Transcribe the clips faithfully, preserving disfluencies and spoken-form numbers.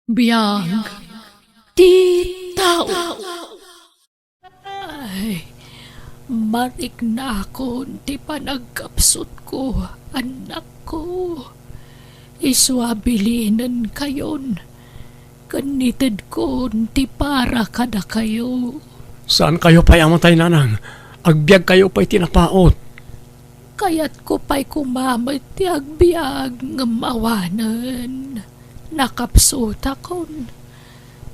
Biag ti tao. Ay, mariknakon ti panagkapsutko, annakko. Isu a bilinenkayon, ken nitedkon ti para kadakayo. Saankayo pay a matay, nanang. Agbiagkayo pay ti napaut. Kayatko pay koma met ti agbiag, ngem awanen. Nakapsutakon.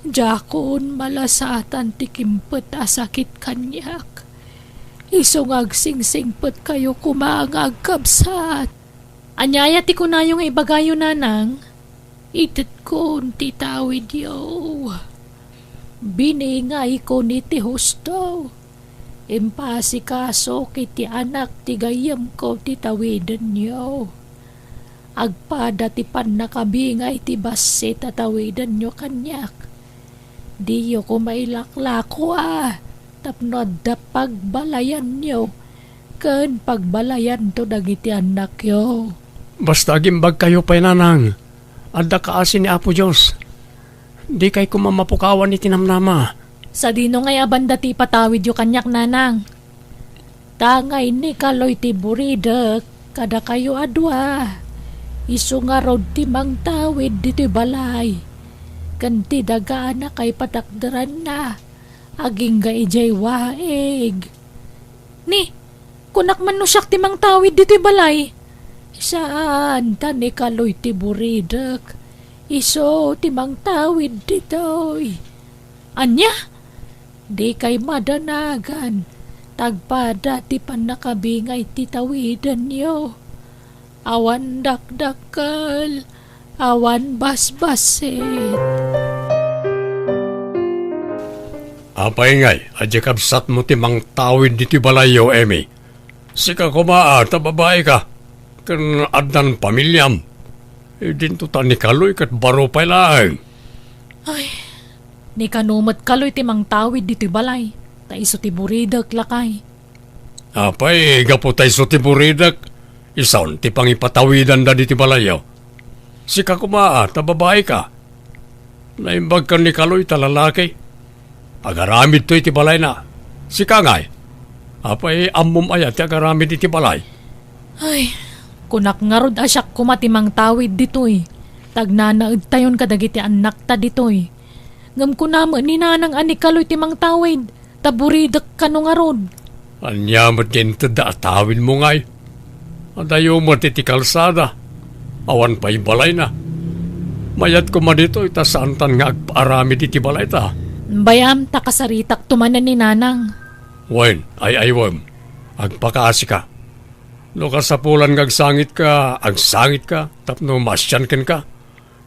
Diakon malasatan ti kimpet a sakit kaniak. Isu nga agsingsingpetkayo koma nga agkabsat. Ania aya ti kunayo nga ibagayo, nanang? Itetkon ti tawidyo. Biningaykon iti husto. Impasikaso iti anak ti gayyemko ti tawidenyo. Agpada ti pannakabingay ti bassit a tawidenyo kaniak. Diyo koma ilaklako a tapno adda pagbalayanyo ken pagbalayanto dagiti annakyo. Basta agimbagkayo pay, nanang. Adda kaasi ni Apo Dios. Dikay koma mapukawan iti namnama. Sadino ngay a banda ti ipatawidyo kaniak, nanang? Ta nga inikaloy ti buridek kadakayo a dua, isu ngarud ti mangtawid ditoy balay, ken ti daga a nakaipatakderanna, agingga idiay waig. Ni, kunak man no siak ti mangtawid ditoy balay? Saan, ta ni Kaloy ti buridek. Isu ti mangtawid ditoy. Ania? Dikay madanagan, ta agpada ti pannakabingay ti tawidenyo. Awan dakdakkel, awan basbassit. Apay ngay a di kabsatmo ti mangtawid ditoy balayyo, Emmy? Sika koma a ta babaika, ken addan pamiliam. Idinto ta ni Kaloy ket baro pay laeng. Ay, ni Kano met Kaloy ti mangtawid ditoy balay, ta isu ti buridek, lakay. Apay, gapu ta isu ti buridek, isun ti pangipatawidanda ditoy balayyo. Sika koma a ta babaika. Naimbag ken ni Kaloy ta lalaki. Agaramidto iti balayna. Sika ngay, apay, ammom aya ti agaramid iti balay? Ay, kunak ngarud a siak koma ti mangtawid ditoy. Ta agnanaedtayon kadagiti annakta ditoy. Ngem kuna met ni Nanang a ni Kaloy ti mangtawid, ta buridek kano ngarud. Ania met ti intedda a tawidmo ngay? Adayo met iti kalsada. Awan pay balayna. Mayat koma ditoy ta saantan nga agpaaramid iti balayta. Bay-am ta kasaritakto manen ni Nanang. Wen, ay-aywem. Agpakaasika. No kasapulan nga agsangitka, agsangitka tapno maasian kenka.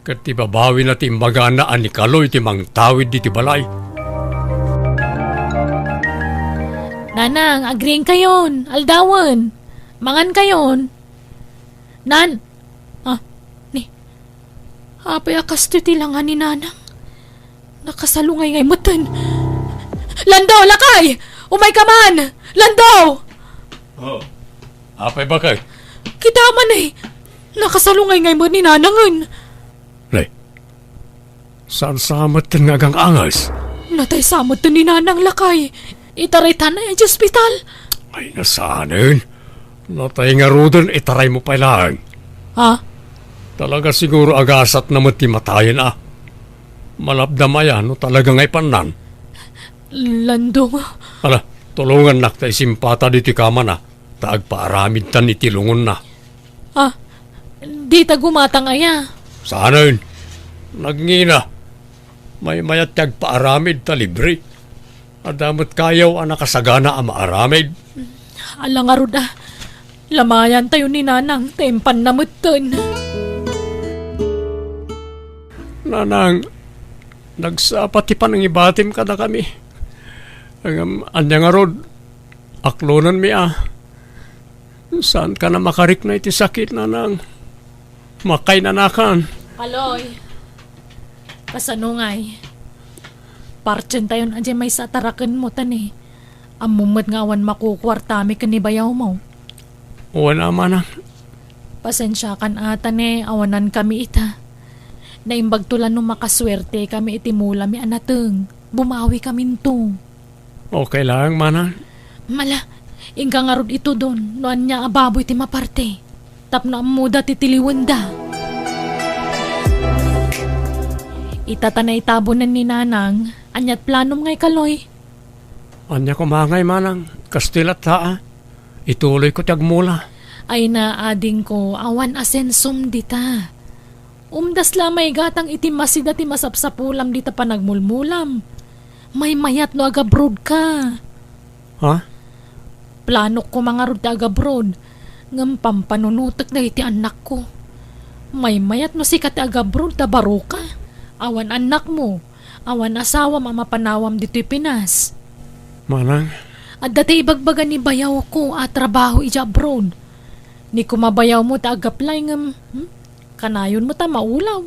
Ket ti babawina ti imbagana a ni Kaloy ti mangtawid diti balay. Nanang, agriingkayon, aldawen. Mangankayon. Nan-, ah, ni, apay a kastoy ti langa ni Nanang? Nakasalungay ngay metten. Lando, lakay! Umayka man! Lando! Oh, apay bakay? Kita man eh. Nakasalungay ngay met ni Nanangen. Nay, saan sa metten nga agang-angas? Natay sa metten ni Nanang, lakay. Itaraytan na iti ospital. Ay, nasaanen. Natay ngaruden, itaraymo pay laeng. Ha? Talaga siguro agasat na met ti matayen a. Malapdam aya no talaga nga ipannan. Lando nga. Ala, tulongannak ta isimpata ditoy kamana, ta agpaaramidtan iti lungonna. Ah, dita gumatang aya? Saanen. Nagngina. Maymayat ti agpaaramid ta libre. Adda met kayaw a nakasagana a maaramid. Ala ngarud a. Lamayantayo ni Nanang ta impanna metten. Nanang, nagsapa ti panangibatim kadakami. Ngem ania ngarud, aklonenmi a. Saankan a makarikna iti sakit, Nanang. Makainanakan. Kaloy, kasano ngay? Partientayon a diay maysa a tarakenmo, ta ni, ammom met nga awan makukuartami ken ni bayawmo. Wen a, manang. Pasensiakan a ta ni, awanankami ita. Naimbagto la no makasuertekami iti mulami a nateng. Bumawikaminto. Okay lang, manang. Mala, inka ngarud itudon no ania a baboy ti maparte. Tapno ammoda ti tiliwenda. Ita ta naitabonen ni Nanang, ania't planom ngay, Kaloy? Ania koma ngay, manang, kastoy latta, a. Ituloyko ti agmula. Ay na, adingko, awan asensom dita. Umdas la a maigatang iti masida ti masapsapulam dita panagmulmulam. Maymayat no agabrodka. Ha? Planok koma ngarud ti agabroad, ngem pampanunotek dagiti annakko. Maymayat no sika ti agabroad ta baroka. Awan annakmo, awan asawam a mapanawam ditoy Pinas. Manang? Adda ti ibagbaga ni bayawko a trabaho idiay abroad. Ni koma bayawmo ti ag-apply ngem, hmm? Kanayon met a maulaw.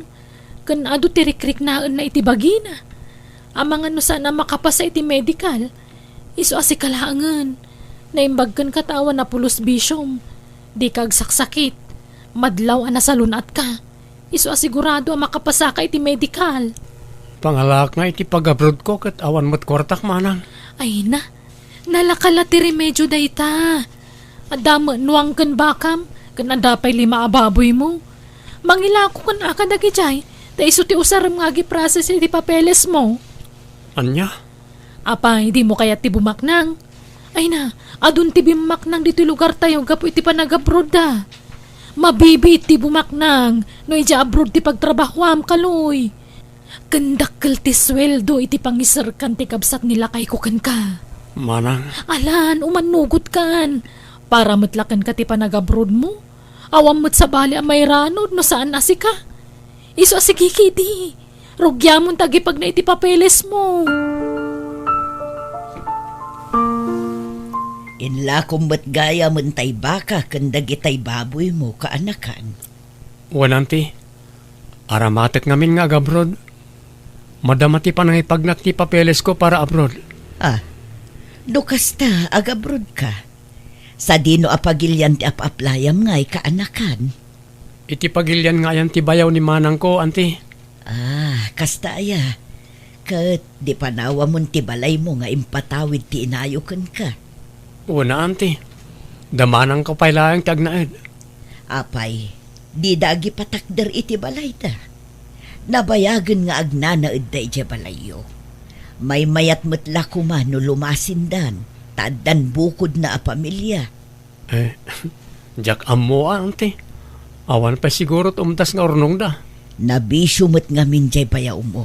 Ken adu ti rikriknaenna iti bagina. Amangan no saan a makapasa iti medical. Isu a sika laengen. Naimbag kenka ta awan a pulos bisiom. Dika agsaksakit. Madlaw a nasalun-atka. Isu a sigurado a makapasaka iti medical. Pangalaak nga iti pag-abroadko ket awan met kuartak, manang. Ay na, nalaka la ti remedio dayta. Adda met nuang ken bakam, ken adda pay lima a baboymo. Mangilako ken aka dagidiay, ta isu ti usarem nga agiprocess iti papelesmo. Ania? Apay, dimo kayat ti bumaknang? Ay na, adun ti bimmaknang ditoy lugartayo gapu iti panagabroadda. Mabibiit ti bumaknang no idiay abroad ti pagtrabahoam, Kaloy. Ken dakkel ti sueldo iti pangiserkan ti kabsat ni lakayko kenka. Manang. Alan, umannugotkan. Para met la kenka ti panagabroadmo. Awan met sabali a mairanod no saan a sika. Isu a sigigidi. Rugiamon ta agipagna iti papelesmo. Inlakom met gayamen tay baka ken dagitay baboymo, kaanakan. Wen, Auntie. Aramatek ngamin nga agabroad. Madama ti panangipagnak ti papelesko para abroad. Ah, no kasta, agabroad ka. Sadino a pagilian ti ap-aplayam ngay, kaanakan? Iti pagilian nga ayan ti bayaw ni manangko, Auntie. Ah, kasta aya. Ket di panawamon ti balaymo nga impatawid ti inayo kenka. Wen, Auntie. Da manangko pay laeng ti agnaed. Apay, dida agipatakder iti balayda. Nabayagen nga agnanaedda idiay balayyo. Maymayat met la koma no lumasindan, ta addan bukodna a pamilia. Eh, diak ammo, Auntie. Awan pay siguro ti umtas nga urnongda. Nabisio met ngamin diay bayawmo.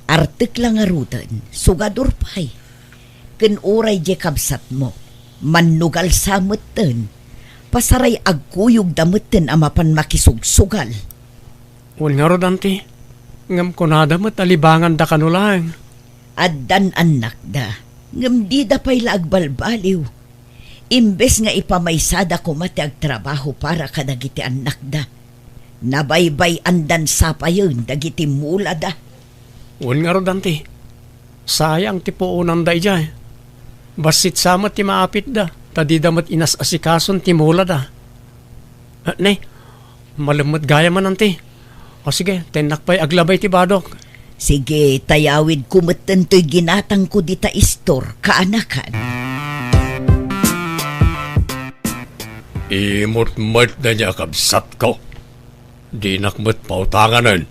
Artek la ngaruden, sugador pay. Ken uray diay kabsatmo, mannugal sa metten. Pasaray agkuyogda metten a mapan makisugsugal. Wen ngarud, Auntie. Ngem kunada met a libanganda kano laeng. Addan annakda, ngem dida pay la agbalbaliw. Imbes nga ipamaysada koma ti agtrabaho para kadagiti annakda, nabaybay-andan sapayen dagiti mulada. Wen ngarud, Auntie, sayang ti puonanda idiay. Bassit sa met ti maapitda, ta dida met inas-asikason ti mulada. Ah, ne, malem met gayamen, Auntie. O sige, tennak pay aglabay ti badok. Sige, tayawidko metten toy ginatangko dita istor, kaanakan. Imut met daydi a kabsatko. Dinak met pautanganen.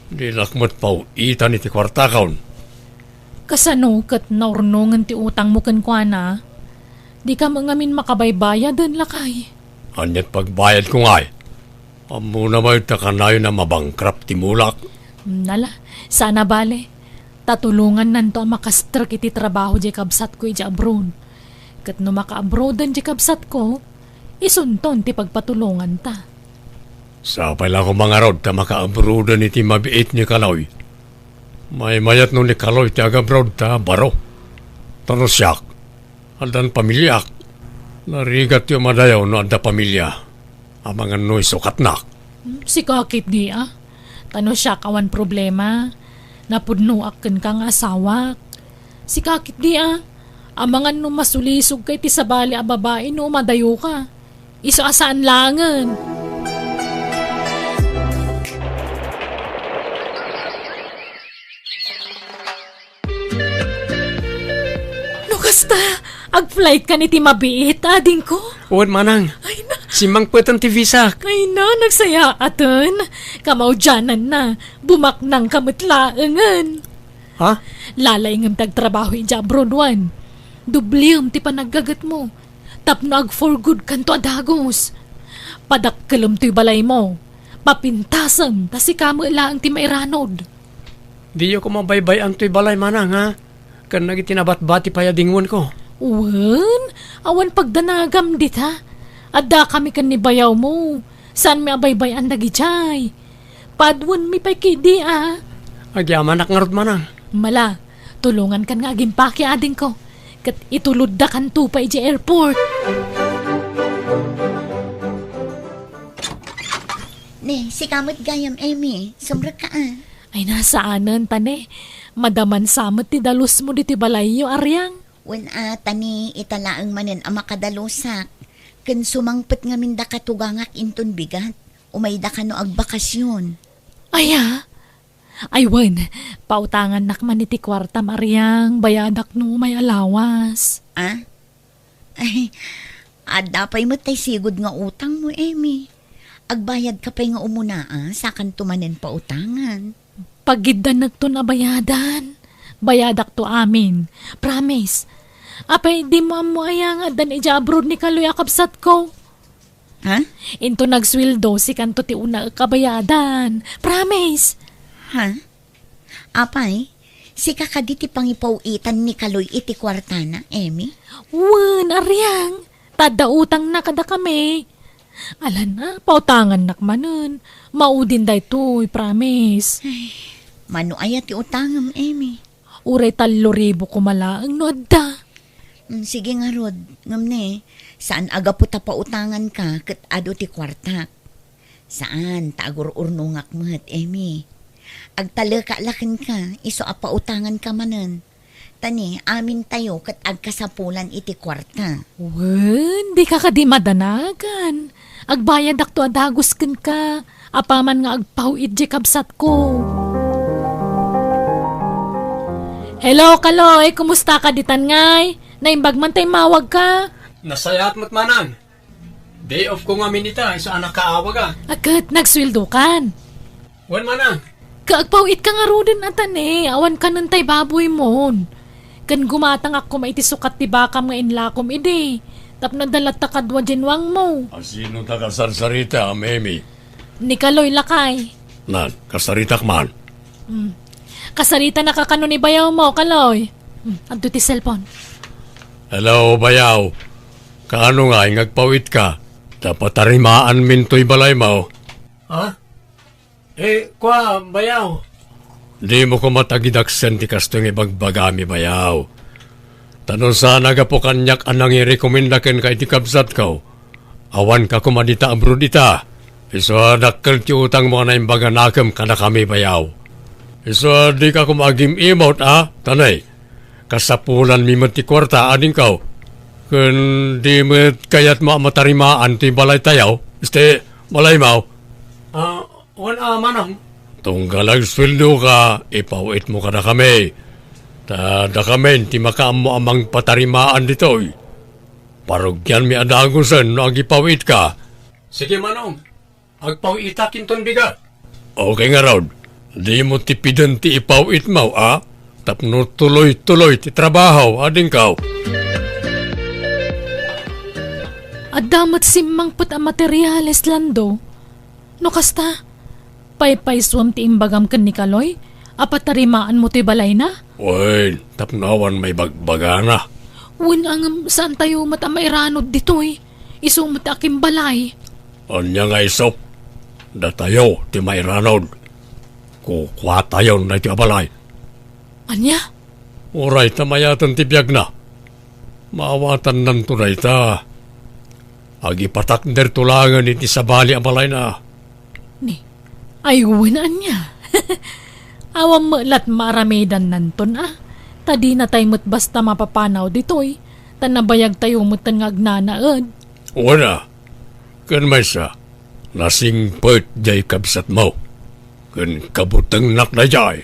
Dinak met paw-itan iti kuartakon. Kasano ket naurnongen ti utangmo kenkuana? Dika met ngamin makabaybayaden, lakay. Ania't pagbayadko ngay? Ammona met ta kanayon a mabankrupt ti mulak. Nala, saan a bale. Ta tulongannanto a makastrek iti trabaho diay kabsatko idiay abroad. Ket no makaabroaden diay kabsatko, isunton ti pagpatulonganta. Sapay la koma ngarud ta makaabroaden iti mabiit ni Kaloy. Maymayat no ni Kaloy ti agabroad ta baro. Ta no siak, addan pamiliak. Narigat ti umadayaw no adda pamilia. Amangan no isukatnak. Hmm, sika ketdi a. Ta no siak awan problema. Napudnoak kenka nga asawak. Sika ketdi a. Amangan no masulisogka iti sabali a babai no umadayoka. Isu a saan laengen. Basta, ag-flight kan iti mabiit, adingko. Wen, manang. Ay na. Simmangpeten ti visak. Ay na, nagsayaaten. Kamaudiananna, bumaknangka met laengen. Ha? Lalaingem ti agtrabaho idiay abroad, wen. Dubliem ti panaggagetmo. Tapno ag-for good kanto a dagus. Padakkelem toy balaymo. Papintasem, ta sika met laeng ti mairanod. Diyo koma baybay-an toy balay, manang, ha? Ken dagiti nabatbati pay a dingwenko. Wen, awan pagdanagam dita. Addakami ken ni bayawmo. Saanmi a baybay-an dagidiay. Paduenmi pay ketdi a. Agyamanak ngarud, manang. Mala, tulongankan nga agimpake, adingko. Ket ituloddakanto pay idiay airport. Ne, sika met gayam, Emmy. Sumrekka a. Ay, na, saanen, ta ne, madaman sa met ti dalusmo ditoy balayyo, Ariang. Wen a, ta ne, ita laeng manen a makadalusak. Ken sumangpet ngamin daka tugangak inton bigat. Umayda kano agbakasyon. Aya? Ay, wen, pautangannak man iti kuartam, Ariang, bayadak no may alawas. Ah? Ay, adda pay met tay sigud nga utangmo, Emmy. Agbayadka pay nga umuna, a, sakanto manen pautangan. Pagiddannekton a bayadan. Bayadakto amin. Promise. Apay, dimo ammo aya nga addan idiay abroad ni Kaloy a kabsatko? Ha? Into nagsueldo, sikanto ti unaek a bayadan. Promise. Ha? Apay, sika kadi ti pangipaw-itan ni Kaloy iti kuartana, Emmy? Wen, Ariang, ta adda utangna kadakami. Alan a, pautangannak manen. Maudin daytoy, promise. Ay, mano aya ti utangem, Emmy? Uray tallo ribu koma laeng no adda. Mm, sige ngarud, ngem ne, saan a gapu ta pautanganka ket adu ti kuartak. Saan, ta agur-urnongak met, Emmy. Agtalekak la kenka, isu a pautanganka manen. Ta ne, amintayo ket agkasapulan iti kuarta. Wen, dika kadi madanagan. Agbayadakto a dagus kenka, apaman nga agpaw-it diay kabsatko. Hello, Kaloy, kumusta ka ditan ngay? Naimbag man ta immawagka. Nasayaat met, manang. Day off ko ngamin ita, isu a nakaawagak. A ket, nagsueldokan. Wen, manang. Ka agpaw-itka ngaruden a ta ne, awan kanen tay baboymon. Ken gumatangak koma iti sukat ti bakam nga inlakom idi. Tapno adda latta kadua diay nuangmo. A sino ta kasarsarita, Emmy? Ni Kaloy, lakay. Nan, kasaritak man. Hmm. Kasaritanaka kano ni bayawmo, Kaloy? Hmm, adto ti cellphone. Hello, bayaw. Kaano ngay nga agpaw-itka? Ta patarimaanmin toy balaymo. Ha? Eh, kua, bayaw. Dimo koma tagidaksen ti kastoy nga ibagbagami, bayaw. Ta no saan a gapu kaniak a nangirekomenda kenka iti kabsatko, awanka koma dita abroad ita. Isu a dakkel ti utangmo a naimbag a nakem kadakami, bayaw. Isu a dika koma agim-imot, a? Ta ne, kasapulanmi met ti kuarta, adingko. Ken di met kayatmo a matarimaan ti balaytayo, isu ti balaymo. Ah, wen a, manang. Tunggal agsueldoka, ipaw-itmo kadakami. Ta dakamin ti makaammo a mangpatarimaan ditoy. Parugianmi a dagusen no agipaw-itka. Sige, manong. Agpaw-itak inton bigat. Okay ngarud. Dimo tipiden ti ipaw-itmo, a? Tapno tuloy-tuloy ti trabaho, adingko. Adda met simmangpet a materiales, Lando. No kasta, paypaysuam ti imbagam ken ni Kaloy a patarimaanmo toy balayna? Wen, tapno awan maibagbagana. Wen, ngem saantayo met a mairanod ditoy. Isu met a kimbalay. Ania nga isu? Datayo ti mairanod. Kukuatayon daytoy a balay. Ania? Uray ta mayaten ti biagna. Maawatannanto dayta. Agipatakderto laengen iti sabali a balayna. Ni, ay wen ania? Awan met lat maaramidannanton a. Ta dinatay met basta mapapanaw ditoy. Ta nabayagtayo metten nga agnanaed. Wen a. Ken maysa, nasingpet diay kabsatmo. Ken kabutengnak daydiay.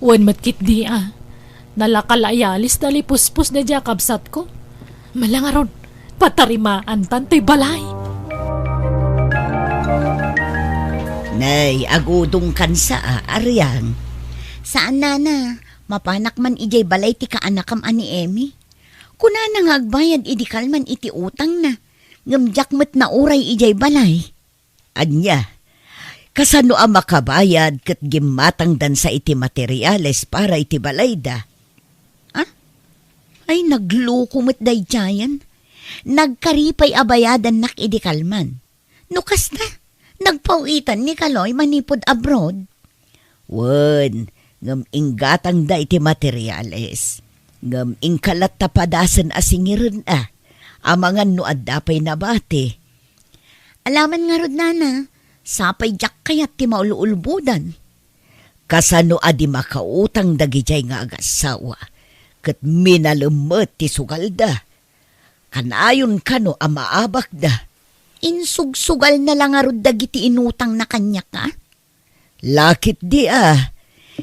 Wen met ketdi a. Nalaka la iyalis daydiay puspos daydiay a kabsatko. Mala ngarud, patarimaantan toy balay. Nay, agudongkan sa, a, Ariang. Saan, nana. Mapanak man idiay balay ti kaanakam a ni Emmy. Kunana nga agbayad idi kalman iti utangna. Ngem diak met nauray idiay balay. Ania? Kasano a makabayad ket gimmatangdansa iti materiales para iti balayda? Ah? Ay, nagluko met daydiayen. Nagkari pay a bayadannak idi kalman. No kasta, nagpaw-itan ni Kaloy manipud abroad. Wen, ngem inggatangda iti materiales. Ngem inka latta padasen a singirenna. Amangan no adda pay nabati. Alaman ngarud, nana, sapay diak kayat ti maululbodan. Kasano a di makautang dagidiay nga agassawa, ket minalem met ti sugalda? Kanayon kano a maabakda? Insugsugalna la ngarud dagiti inutangna kaniak, a? Lakit di a,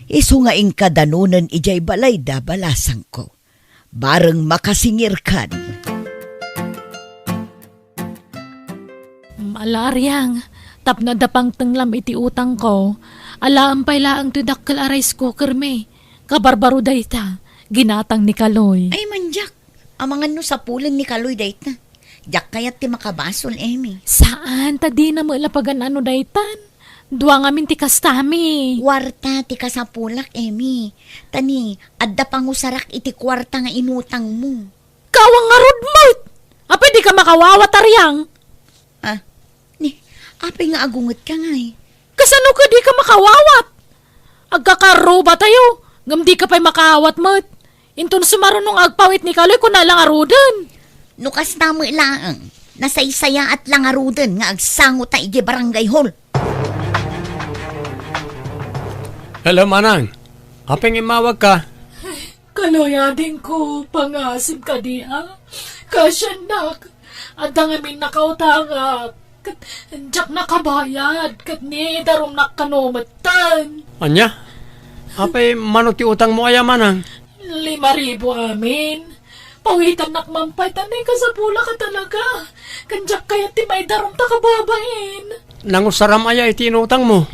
isu nga inka danonen idiay balayda, balasangko. Bareng makasingirkan. Mm, ala, Ariang, tapno adda pangtenglam iti utangko, alaem pay laeng toy dakkel a rice cooker mi. Kabarbaro dayta, ginatang ni Kaloy. Ay, mandiak. Amangan no sapulen ni Kaloy dayta. Diak kayat ti makabasol, Emmy. Saan, ta dina met la pagan-ano daytan. Dua ngamin ti kastami. Kuarta ti kasapulak, Emmy. Ta ni, adda pangusarak iti kuarta nga inutangmo. Kawang ngarud met! Apay dika makawawat, Ariang? Ah, ni, apay nga agungetka ngay? Kasano ka dika makawawat? Agkakarrubatayo, ngem dika pay makaawat met. Inton sumaruno nga agpaw-it ni Kaloy, kuna la ngaruden. No kasta met laeng, nasaysayaat la ngaruden nga agsango ta idiay barangay hall. Hello, Manang. Apay nga immawagka? Kaloy, adingko, pangasem kadi, a? Kasiannak, adda ngamin nakautangak. Ket diak nakabayad, ket ni, idarumnak kano metten. Ania? Apay mano ti utangmo aya, Manang? Lima ribu amin. Pawitannak man pay, ta ni, kasapulak a talaga. Ken diak kayat ti maidarum ta kababain. Nangusaram aya iti inutangmo?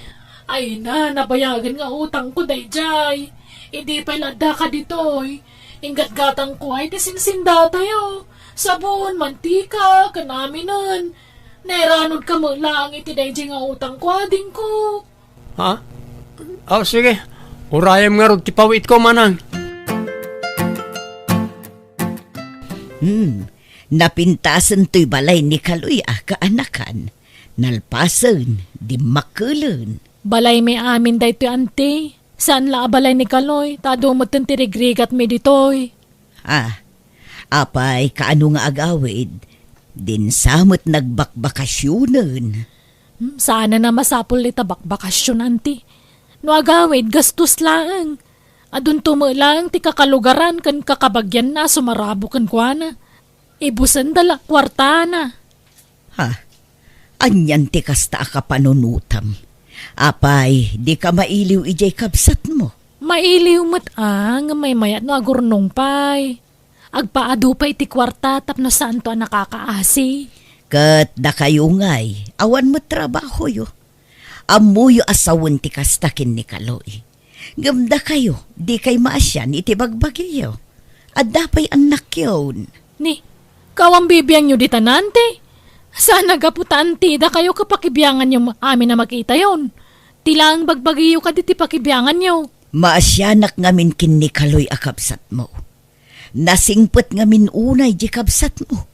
Ay na, nabayagen nga utangko daydiay. Idi pay la addaka ditoy, inggatgatangko ay ti sinsindatayo. Sabon, mantika, ken aminen. Nairanodka met laeng iti daydiay nga utangko, adingko. Ha? Aw, sige. Urayem ngarud ti pawitko, Manang. Hmm, napintasen toy balay ni Kaloy a kaanakan. Nalpasen, dimmakelen. Balaymi amin daytoy, anti. Saan la a balay ni Kaloy, ta adu metten ti rigrigatmi ditoy. Ah, apay, kaano nga agawid? Dinsa met nagbakbakasionen. Hmm, saan a masapul ita bakbakasion, anti. No agawid, gastos laeng. Adunto met laeng ti kakalugaran ken kakabagianna a sumarabo kenkuana. Ibusenda la kuartana. Ha? Anian ti kasta a kapanunotam? Apay, dika mailiw idiay kabsatmo? Mailiw met a, ngem maymayat no agurnong pay. Agpaadu pay iti kuarta tapno saanto a nakakaasi. Ket dakayo ngay, awan met trabahoyo. Ammoyo a sawen ti kasta ken ni Kaloy. Ngem dakayo, dikay maasian iti bagbagiyo. Adda pay annakyon. Ni, kawan bibiangyo dita, anti? Saan a gapu ta anti dakayo ket pakibianganyo amin a makitayon. Ti laeng bagbagiyo kadi ti pakibianganyo. Maasianak ngamin ken ni Kaloy a kabsatmo. Nasingpet ngamin unay di kabsatmo.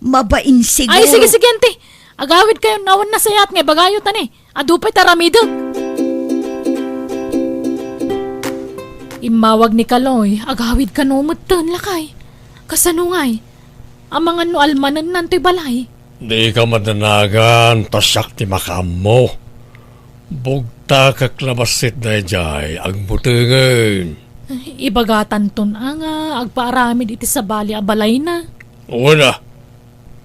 Mabain siguro. Ay, sige, sige, anti. Agawid kayo, awan nasayaat nga ibagayo ta ni. Adu pay ta aramidek. Immawag ni Kaloy, agawid kano metten, lakay. Kasano ngay? Amangan no almanennan toy balay. Dika madanagan, ta siak ti makaammo. Bugtakek la bassit daydiay, agbutengen. Ibagatanton a nga agpaaramid iti sabali a balayna. Wen a,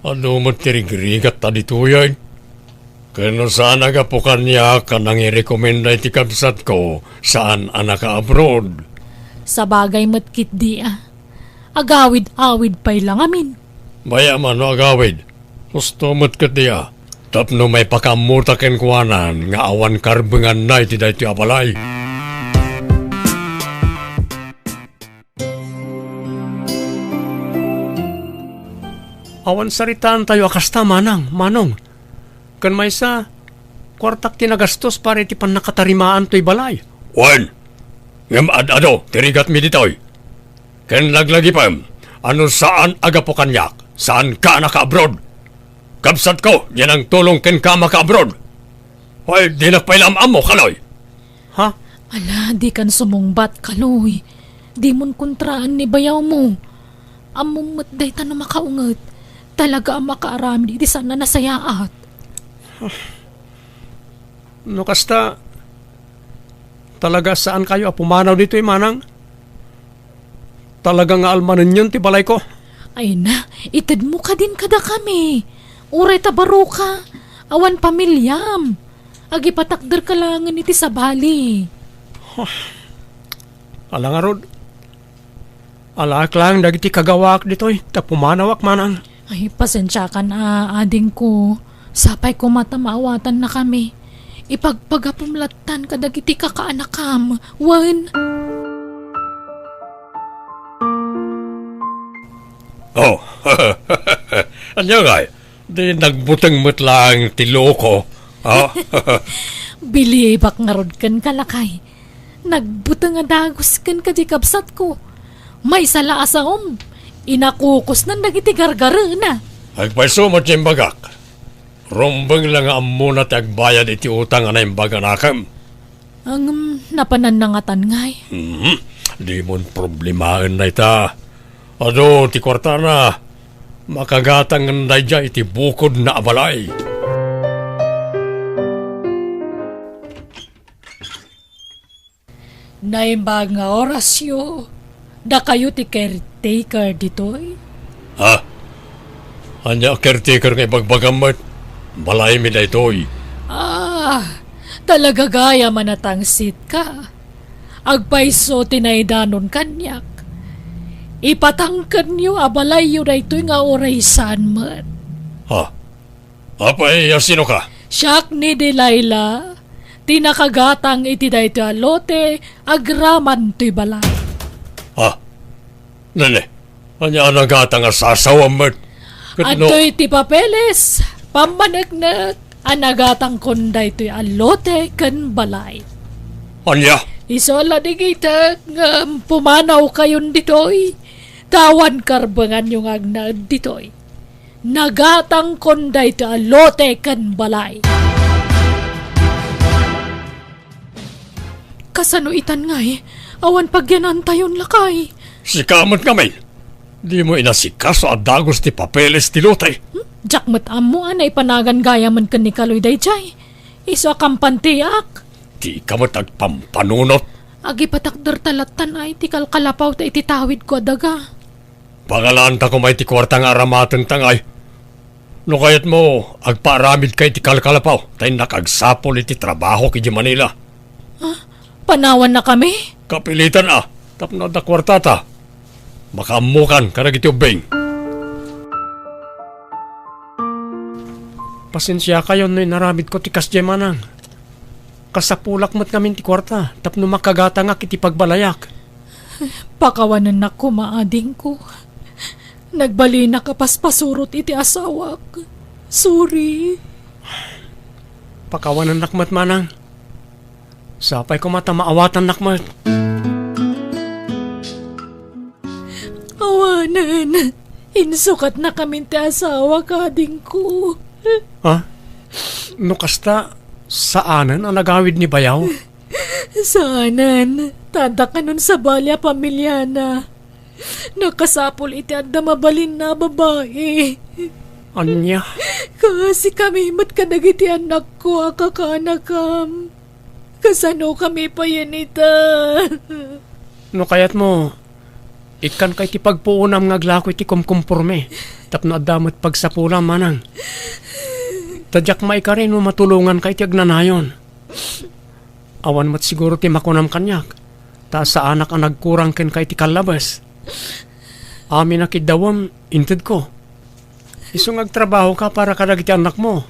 adu met ti rigrigat ta ditoyen. Ken no saan a gapu kaniak a nangirekomenda iti kabsatko, saan a naka-abroad. Sabagay met ketdi a. Agawid-awid pay la ngamin. Bay-am a no agawid. Husto met ketdi a. Tapno maipakaammuta kenkuana nga awan karbenganna iti daytoy a balay. Awan saritaantayo a kasta, Manang, Manong. Ken maysa, kuartak ti nagastos para iti pannakatarimaan toy balay. Wen, ngem ad-adu ti rigatmi ditoy. Ken laglagipem a no saan a gapu kaniak, saanka a nakaabroad. Kabsatko, diay nangtulong kenka a makaabroad. Ay, dinak pay la am-ammo, Kaloy. Ha? Ala, dikan sumungbat, Kaloy. Dimon kontraan ni bayawmo. Ammom met dayta no makaunget. Talaga a makaaramid iti saan a nasayaat. No kasta, talaga saankayo a pumanaw ditoy, Manang? Talaga nga almanenyon ti balayko. Ay na, itedmo kadin kadakami. Uray ta baroka, awan pamiliam. Agipatakderka laengen iti sabali. Ala ngarud, alaek laeng dagiti kagawaak ditoy, ta pumanawak, Manang. Ay, pasensiakan a, adingko. Sapay koma ta maawatannakami. Ipagpagapom lattan kadagiti kakaanakam. Wen. Oh, ania ngay? Di nagbuteng met laeng ti loko, ha? Bilibak ngarud kenka, lakay. Nagbuteng a dagus kenka diay kabsatko. Maysa la a saom, inakukusnan dagiti gargarena. Agpayso met ti imbagak. Rumbeng la nga ammona ti agbayad iti utang a naimbag a nakem. Ngem, napananna ngatan ngay? Mhm. Dimon problemaen dayta. Adu ti kuartana. Makagatangen daydiay iti bukodna a balay. Naimbag nga orasyo, dakayo ti caretaker ditoy? Ha? Ania a caretaker nga ibagbagam met? Balaymi daytoy. Ah, talaga gayam a natangsitka. Agpayso ti naidanon kaniak. Ipatangkenyo a balayyo daytoy nga uray saan met. Ha? Apay, a sinoka? Siak ni Delilah, ti nakagatang iti daytoy a lote agraman toy balay. Ah, nene, ania a nagatang a sasawam met? Ket no Adtoy ti papeles, pammaneknek, a nagatangkon daytoy a lote ken balay. Ania? Isu a ladigitek ngem pumanawkayon ditoy, ta awan karbenganyo nga agnaed ditoy. Nagatangkon daytoy a lote ken balay. Kasano itan ngay? Awan pagyanantayon, lakay. Sika met ngamin. Dimo inasikaso a dagus ti papeles ti lote. Hmm? Diak met ammo a naipanagan gayamen ken ni Kaloy daydiay. Isu a kampantiak. Dika met agpampanunot. Agipatakder ta lattan ay ti kalkalapaw ta iti tawidko a daga. Pangalaanta koma iti kuarta nga aramatenta ngay. No kayatmo, agpaaramidka iti kalkalapaw, ta innak agsapul iti trabahok idiay Manila. Ah, panawannakami? Kapilitan a, tapno adda kuartata. Makaammokan kadagiti ubbing. Pasensiakayon no inaramidko ti kasdiay, Manang. Kasapulak met ngamin ti kuarta tapno makagatangak iti pagbalayak. Pakawanennak koma, adingko. Nagbalinak a paspasurot iti asawak. Sorry. Pakawanennak met, Manang. Sapay koma ta maawatannak met. Awanen, insukatnakamin ti asawak, adingko. Ha? No kasta, saanen a nagawid ni bayaw? Saanen, ta adda kanon sabali a pamiliana. Nakasapul iti adda mabalinna a babai. Ania? Kaasikami met kadagiti annakko a kakaanakam. Kasanokami payen ita? No kayatmo, ikkanka iti pagpuonam nga aglako iti kumkumporme, tapno adda met pagsapulam, Manang. Ta diak maikari no matulonganka iti agnanayon. Awan met siguro ti makunam kaniak, Ta saanak a nagkurang kenka iti kallabes. Amin a kiddawem, intedko. Isu nga agtrabahoka para kadagiti annakmo.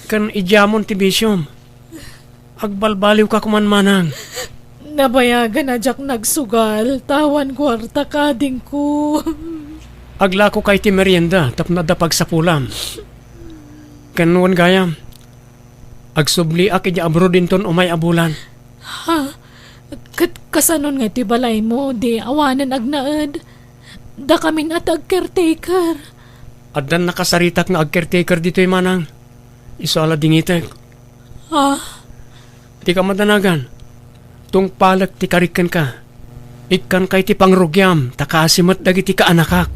Ken idiamon ti bisiom. Agbalbaliwka koman, manang. Nabayagan a diak nagsugal, ta awan kuarta kadingko. Aglakoka iti merienda tapno adda pagsapulam. Ken wen gayam, agsubliak idiay abroad inton umay a bulan. Ha? Ket kasanon nga iti balaymo, di awanen agnaed? Dakamin a ti agcaretaker. Addan nakasaritak nga agcaretaker ditoy, manang. Isu a la dingitek. Ah? Dika madanagan. Tungpalek ti karik kenka. Ikkanka iti pangrugiam, ta kaasi met dagiti kaanakak.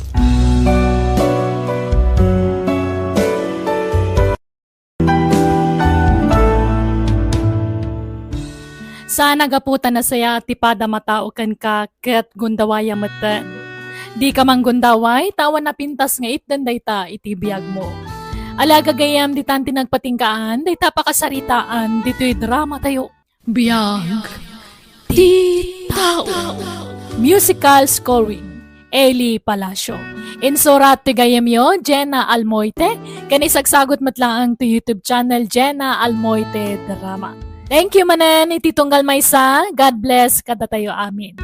Saan a gapu ta nasayaat ti padam a tao kenka ket gundawayam metten. Dika manggundaway, ta awan napintas nga itden dayta iti biagmo. Ala, gagayyem, ditan ti nagpatinggaan dayta pakasaritaan ditoy dramatayo. Biag ti tao. Musical scoring, Eli Palacio. Insurat ti gayyemyo, Jenna Almoite, ken isagsagut met laeng ti YouTube channel, Jenna Almoite Drama. Thank you manen iti tunggal maysa. God bless kadatayo amin.